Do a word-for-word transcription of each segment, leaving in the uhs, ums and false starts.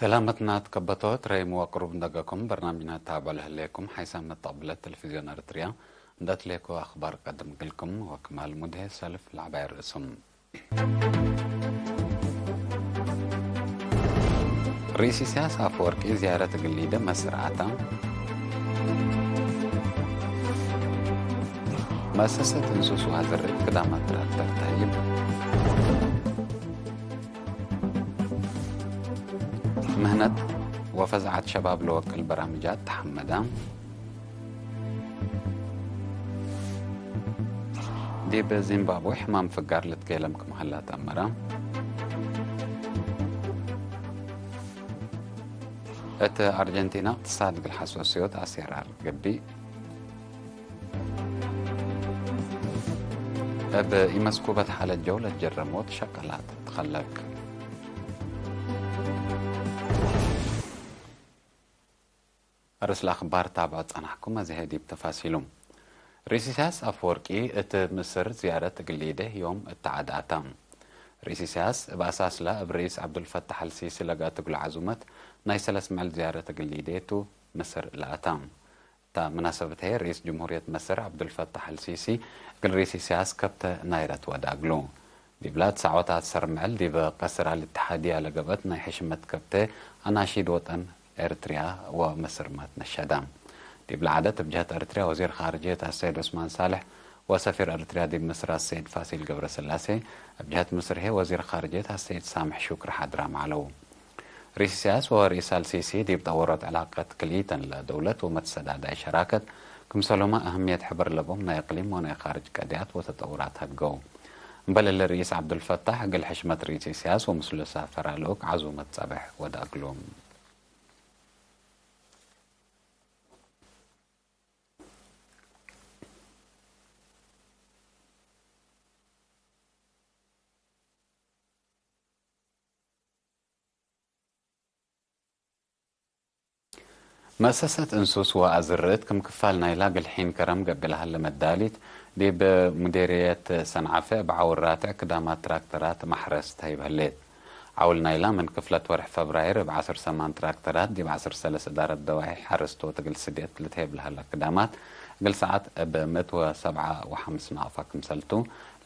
ሰላመትና ትከበቶት ረይም ወቅሩብ እንደገኩም በርናምጅና ታብዖ ለህሌኩም ሓይሳም መተቅብለት ቴሌቪዝዮን ኤረትርያ እንደ ትሌኮ አክባር ቀድም እግልኩም ወክማል ሙድሄ ሰልፍ ለዐባይ ርእሱም። ርኢስ ኢሳያስ አፈወርቂ ዝያረት እግል ኢደ መስር አታ። መእሰሰት እንሱስ ወአዘርዕት ክዳማት ትራክተር ተህይብ። ምህነት ወፈዛዐት ሸባብ ለወቅል በራምጃት ተሐመዳ። ዲብ ዚምባብዌ ሕማም ፍጋር ልትኬለም ክም ሀላ ተአመረ። እት አርጀንቲና እቅትሳድ እግል ሐሶስዮት አሴራር ገብእ። እብ ኢመስኩበት ሓለት ጀውለት ጀረሞት ሸቀላት ትኸለቅ። አርእስ ለአክባር ታብዖ ጸናሕኩም፣ አዜ ዲብ ተፋሲሉ። ርኢስ ኢሳያስ አፈወርቂ እት ምስር ዝያረት እግል ኢዴ ዮም እተ ዐድ አታ። ርኢስ ኢሳያስ እብ አሳስለ እብ ርኢስ ዐብዱልፈታሕ አልሲሲ ለገአት እግሉ ዐዙመት ናይ ሰለስ ምዕል ዝያረት እግል ኢዴ ቱ ምስር ለአታ። እተ መናሰበት ህዬ ርኢስ ጅምሁርየት መስር ዐብዱልፈታሕ አልሲሲ እግል ርኢስ ኢሳያስ ከብተ ናይረት ወደ እግሉ። ዲብላ ትሰዕ ወተአስር ምዕል ዲብ ቀስር አልእትሓድያ ለገብአት ናይ ሕሽመት ከብተ አናሺድ ወጠን ኤረትርያ ወመስር ማትነሸዳ። ዲብለ ዐደት እብ ጀህት ኤረትርያ ወዚር ካርጅየት አሰይድ ዑስማን ሳልሕ ወሰፊር ኤረትርያ ዲብ ምስር አሰይድ ፋሲል ገብረስላሴ፣ እብ ጀህት ምስር ህዬ ወዚር ካርጅየት አሰይድ ሳምሕ ሹክሪ ሓድራም ዐለው። ርኢስ ኢሳያስ ወርኢስ አልሲሲ ዲብ ጠወሮት ዕላቀት ክልኢተን ለደውለት ወመትሰዳዳይ ሸራከት ክምሰልሁመ አህምየት ሕበር ለቦም ናይ እቅሊም ወናይ ካርጅ ቀድያት ወተጠውራት ሀድገው። እምበል እሊ ርኢስ ዐብዱልፈታሕ እግል ሕሽመት ርኢስ ኢሳያስ ወምስሉ ሳፈራ ልኡክ ዐዙመት ጸብሕ ወደ እግሉ። መእሰሰት እንሱስ ወአዝርዕት ክም ክፋል ናይላ እግል ሒን ከረም ገብእ ለሀለ መዳሊት፣ ዲብ ሙዴርየት ሰንዓፈ እብ ዐውል ራትዕ ክዳማት ትራክተራት ማሕረስ ተህይብ ህሌት። ዐውል ናይላ ምን ክፍለት ወርሕ ፈብራይር እብ ዐስር ሰማን ትራክተራት ዲብ ዐስር ሰለስ እዳረት ደዋይሕ ሐረስቶት እግል ስድየት ልትሄብ ለሀለ ክዳማት፣ እግል ሰዓት እብ ምእት ወሰብዓ ወሐምስ ናቅፋ ክምሰልቱ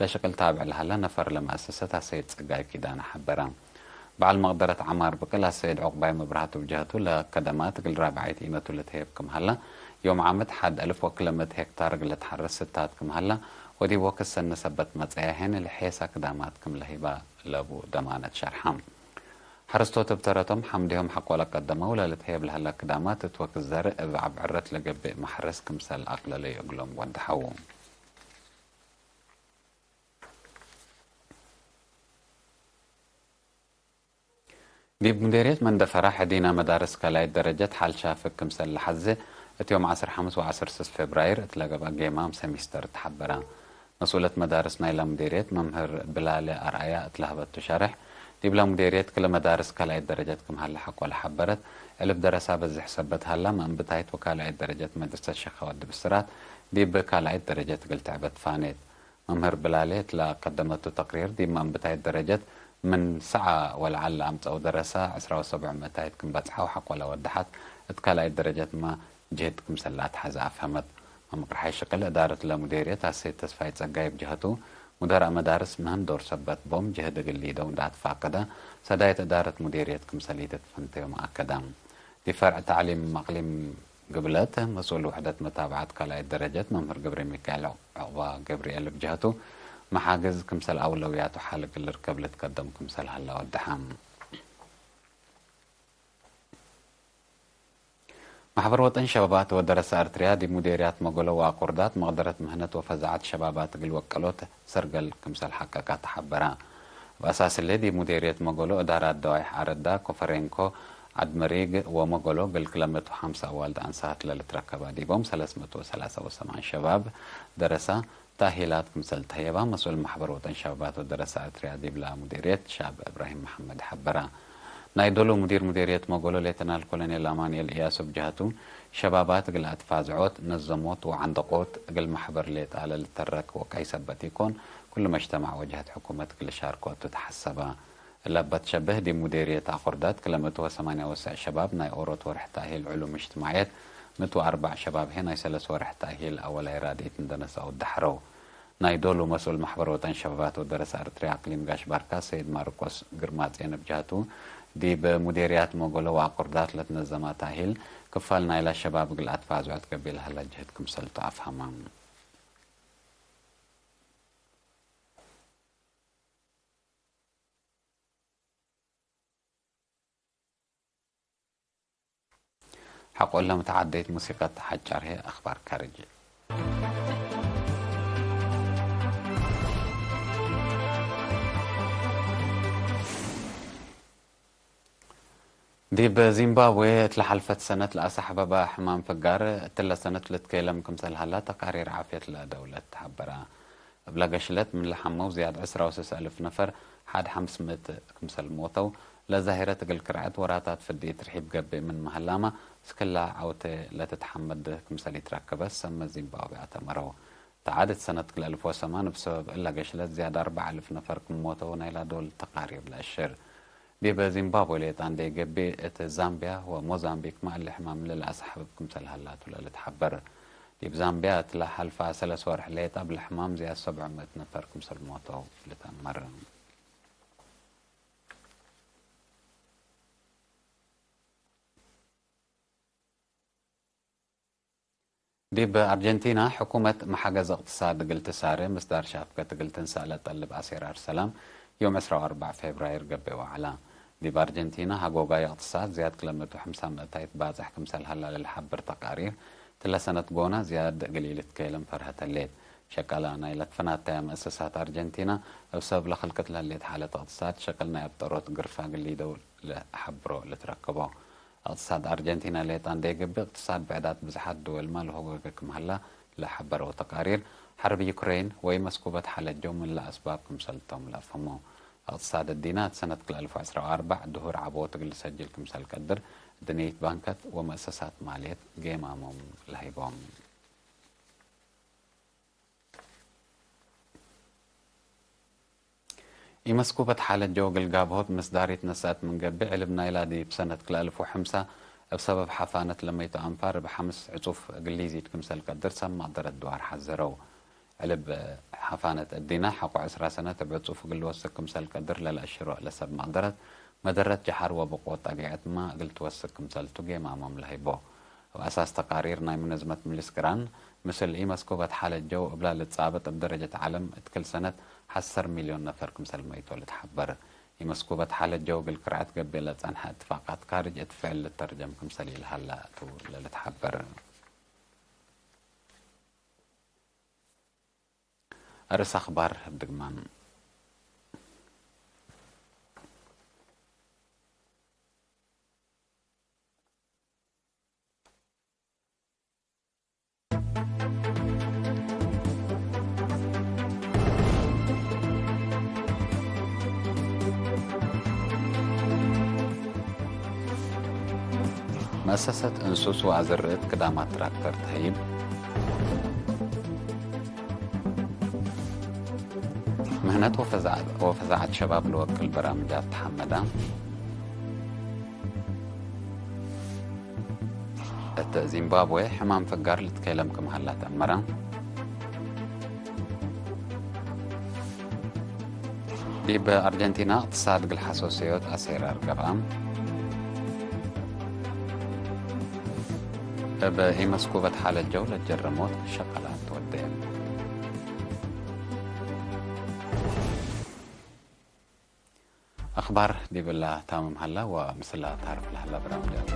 ለሽቅል ታብዕ ለሀለ ነፈር ለመአሰሰት አሰይድ ጸጋይ ኪዳነ ሐበረ። በዐል መቅደረት ዐማር ብቅል አሰይድ ዑቅባይ መብርሃቱ ብጀህቱ ለከደማት እግል ራብዓይት ኢመቱ ልትሄብ ክም ሀለ፣ ዮም ዓመት ሐድ አልፍ ወክለ ምእት ሄክታር እግል ልትሐረስ ስታት ክም ሀለ፣ ወዲብ ወክድ ሰኒ ሰበት መጽአየ ሄን ለሔሳ ክዳማት ክም ለህይባ ለቡ ደማነት ሸርሐ። ሐረስቶት እብ ተረቶም ሐምዴሆም ሐቆ ለቀደመው ለልትሄብ ለሀለ ክዳማት እት ወክድ ዘርእ እብ አብዕረት ለገብእ መሐረስ ክምሰል አቅለለዩ እግሎም ወደሐው። ዲብ ሙዴርየት መንደፈራ ሕዲና መዳርስ ካልኣይት ደረጀት ሐል ሻፍግ ክምሰል ለሐዜ፣ እት ዮም ዐስር ሐምስ ወዐስር ስስ ፌብራይር እት ለገብአ ጌማም ሰሚስተር ተሐበረ። መስኡለት መዳርስ ናይላ ሙዴርየት መምህር ብላለ አርአያ እት ለሀበቱ ሸርሕ፣ ዲብላ ሙዴርየት ክለ መዳርስ ካልኣይት ደረጀት ክም ሀለ ሐቆ ለሐበረት፣ እልብ ደረሳ በዝሕ ሰበት ሀላ፣ መእንብታይት ወካልኣይት ደረጀት መድርሰት ሸካወት ዲብ እስራት ዲብ ካልኣይት ደረጀት እግል ትዕበት ፋኔት። መምህር ብላሌ እት ለቀደመቱ ተቅሪር፣ ዲብ መእንብታይት ደረጀት ምን ሰዓ ወለዐል ለአምጸው ደረሰ ዕስራ ወሰብዕ ምእታይት ክም በጽሐ ወሐቆ ለወደሐት፣ እት ካልኣይት ደረጀትመ ጅህድ ክምሰል ለአትሐዘ አፍሀመት። መምቅርሓይ ሽቅል እዳረት ለሙዴርየት አሰይድ ተስፋይ ጸጋይ እብ ጀሀቱ፣ ሙደራእ መዳርስ ምህም ዶር ሰበት ቦም ጅህድ እግል ሊደው እንደ አትፋቀደ፣ ሰዳይት እዳረት ሙዴርየት ክምሰል ኢትትፈንተዮም አከደ። ዲብ ፈርዕ ተዕሊም አቅሊም ግብለት፣ መስኡል ውሕደት መታብዐት ካልኣይት ደረጀት መምህር ገብረሚካኤል ዑቅባ ገብርኤል እብ ጀህቱ፣ መሓግዝ ክምሰል አውለውያቱ ሐል እግል ልርከብ ልትከደም ክምሰል ሀለ ወደሐ። ማሕበር ወጠን ሸባባት ወደረሰ ኤረትርያ ዲብ ሙዴርያት መገሎ ወአቁርዳት መቅደረት ምህነት ወፈዛዐት ሸባባት እግል ወቀሎት ሰርገል ክምሰል ሐቀቀ ተሐበረ። እብ አሳስ እሊ፣ ዲብ ሙዴርየት መገሎ እዳራት ደዋይሕ አረዳ ኮፈሬንኮ ዐድ መሪግ ወመገሎ እግል ክለ ምእት ወሐምሳ አዋልድ አንሳት ለልትረከባ ዲቦም ሰለስ ምእት ወሰላሳ ወሰማን ሸባብ ደረሳ ተእሂላት ክምሰል ተህየባ መስኡል ማሕበር ወጠን ሸባባት ወደረሳ ኤረትርያ ዲብላ ሙዴርየት ሻብ እብራሂም መሐመድ ሐበረ። ናይ ዶሉ ሙዲር ሙዴርየት መገሎ ሌተናል ኮሎኔል አማኑኤል እያሱ እብ ጀሀቱ፣ ሸባባት እግል አትፋዝዖት፣ ነዘሞት ወዐንደቆት እግል ማሕበር ሌጣ ለልተረክ ወቀይ ሰበት ኢኮን፣ ኩሉ መጅተማዕ ወጀሀት ሕኩመት እግል ሻርኮ እቱ ተሐሰበ። ለበት ሸብህ፣ ዲብ ሙዴርየት አቁርዳት ክለ ምእት ወሰማንያ ወሰዕ ሸባብ ናይ ኦሮት ወርሕ ተእሂል ዕሉም እጅትማዕየት፣ ምእት ወአርበዕ ሸባብ ህዬ ናይ ሰለስ ወርሕ ተእሂል አወላይ ራድኢት እንዴ ነስአው ደሐረው። ናይ ዶሉ መስኡል ማሕበር ወጠን ሸባባት ወደረሰ አርትርያ አቅሊም ጋሽ ባርካ ሰይድ ማርቆስ ግርማጼን እብ ጀህቱ፣ ዲብ ሙዴርያት ሞጎለ ወአቁርዳት ለትነዘመ ተእሂል ክፋል ናይላ ሸባብ እግል አትፋዝዖት ገብእ ለሀላ ጅህድ ክምሰልቱ አፍሀመ። ሐቆለ ምተዓደይት ሙሲቀት ሐጫር ህዬ አኽባር ካርጅ። ዲብ ዚምባብዌ እት ለሐልፈት ሰነት ለአሰሕበበ ሕማም ፍጋር፣ እትለ ሰነት ልትኬለም ክምሰል ሀላ ተቃሪር ዓፍየት ለደውለት ተሐበረ። እብለ ገሽለት ምን ለሐመው ዝያድ ዕስራ ወስስ አልፍ ነፈር ሐድ ሐምስ ምእት ክምሰል ሞተው፣ ለዛሂረት እግል ክርዐት ወራታት ፍድኢት ርሒብ ገብእ ምን መሀላመ፣ እስክላ ዐውቴ ለትትሐመድ ክምሰል ኢትረከበ ሰመ ዚምባብዌ አተመረው። ተዓድ እት ሰነት ክልኤ አልፍ ወሰማን እብ ሰበብ እለ ገሽለት ዝያድ አርበዕ አልፍ ነፈር ክም ሞተው ናይላ ዶል ተቃሪር ለአሽር። ዲብ ዚምባብዌ ሌጣ እንዴ ገብእ፣ እት ዛምቢያ ወሞዛምቢክመ እሊ ሕማም ለለአሰሕብብ ክምሰል ሀላቱ ለልትሐበር። ዲብ ዛምቢያ እት ለሐልፈ ሰለስ ወርሕ ሌጣ እብለ ሕማም ዝያድ ሰብዕ ምእት ነፈር ክምሰል ሞተው ልትአመር። ዲብ አርጀንቲና፣ ሕኩመት መሓገዝ እቅትሳድ እግል ትሳሬ ምስዳር ሻፍገት እግል ትንሳእ ለጠልብ አሴራር ሰላም፣ ዮም ዕስራ ወአርበዕ ፌብራይር ገብእ ወዐላ። ዲብ አርጀንቲና፣ ሀጎጋይ እቅትሳድ ዝያድ ክለ ምእት ወሐምሳ ምእታይት ባጽሕ ክምሰል ሀላ ለልሐብር ተቃሪር፣ እትለ ሰነት ጎና ዝያድ እግል ኢልትኬለም ፈርሀት ህሌት። ሸቀላ ናይ ለትፈናተያ መእሰሳት አርጀንቲና፣ እብ ሰበብ ለክልቅት ለህሌት ሓለት እቅትሳድ፣ ሸቅል ናይ አብጠሮት ግርፋ እግል ሊደው ለሐብሮ ልትረከቦ። እቅትሳድ አርጀንቲና ሌጣ እንዴ ገብእ፣ እቅትሳድ ብዕዳት ብዝሓት ድወልመ ለሆገገ ክም ሀላ ለሐበረው ተቃሪር፣ ሐርብ ዩክሬን ወይ መስኩበት ሓለት ጀው ምን ለአስባብ ክምሰልቶም ለአፈሞ። እቅትሳድ እዲና እት ሰነት ክልኤ አልፍ ወዕስራ ወአርበዕ ድሁር ዐቦት እግል ልሰጅል ክምሰል ቀድር፣ እድንይት ባንከት ወመእሰሳት ማልየት ጌማሞም ለሀይቦም። ኢመስኩበት ሓለት ጀው እግል ጋብሆት ምስዳሪት ነስአት ምን ገብእ፣ ዕልብ ናይላ ዲብ ሰነት ክልኤ አልፍ ወሐምሳ እብ ሰበብ ሐፋነት ለመይቱ አንፋር እብ ሐምስ ዕጹፍ እግል ሊዚድ ክምሰል ቀድር ሰብ መቅደረት ድዋር ሐዘረው። ዕልብ ሐፋነት እዲና ሐቆ ዕስራ ሰነት እብ ዕጹፍ እግል ልወስክ ክምሰል ቀድር ለለአሽሮ እለ ሰብ መቅደረት፣ መደረት ጀሐር ወብቆ ጠቢዐትመ እግል ትወስክ ክምሰልቱ ጌማሞም ለሀይቦ። እብ አሳስ ተቃሪር ናይ ሙነዝመት ምልስ ቅራን፣ ምስል ኢመስኩበት ሓለት ጀው እብላ ልትጻበጥ እብ ደረጀት ዐለም እት ክል ሰነት ሐሰር ሚልዮን ነፈር ክምሰል መይቶ ልትሐበር። ኢመስኩበት ሓለት ጀው እግል ክርዐት ገብእ ለጸንሐ እትፋቃት ካርጅ እት ፍዕል ልተርጀም ክምሰል ኢልሀላ ቱ ለልትሐበር። አርእስ አኽባር እብ ድግማን። መእሰሰት እንሱስ ወአዘርዕት ክዳማት ትራክተር ተህይብ። ምህነት ወፈዛዕ-፣ ወፈዛዐት ሸባብ ለወቅል በራምጃት ተሐመዳ። እት ዚምባብዌ ሕማም ፍጋር ልትኬለም ክም ሀላ ተአመረ። ዲብ አርጀንቲና እቅትሳድ እግል ሐሶሰዮት አሴራር ገብአ። እብ ኢመስኩበት ሓለት ጀው ለጀረሞት ሸቀላት ትወዴ። አኽባር ዲብላ ታምም ሀላ ወምስላ ታርፍ ለሀላ በራምጃት።